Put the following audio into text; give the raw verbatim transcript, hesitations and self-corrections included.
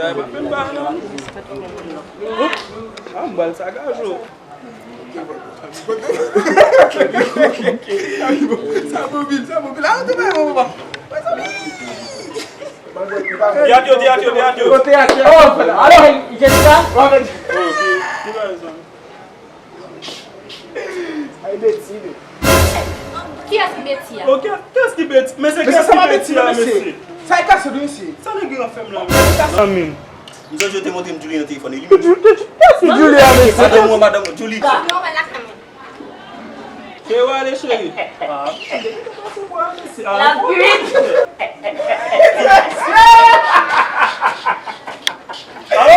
Ay, pa fè m ba non. Ah, m ba l sa gajo. Sa mobil, sa mobil. Ah, ou te bay mwen, papa. Mezanmi. Teyat yo, teyat yo, teyat yo. Teyat yo. Oh, alò, Jessica? Ok. Ki bagay sa? Ay, Betty, men. Kiyès ki Betty a? Ok, kiyès ki Betty? Mesye, kiyès ki Betty a, mesye? Sa e kase nou, mesye. Sa nèg yo ap fè m la, mesye? Zanmi m. M sonje yo te montre m Julie nan telefòn li menm. Kiyès ki Julie a, mesye? Madanm ou, madanm ou, Julie. Non, wè lakay mwen. Cheri, w ale, cheri. Ah, mesye. La kuit. Alò,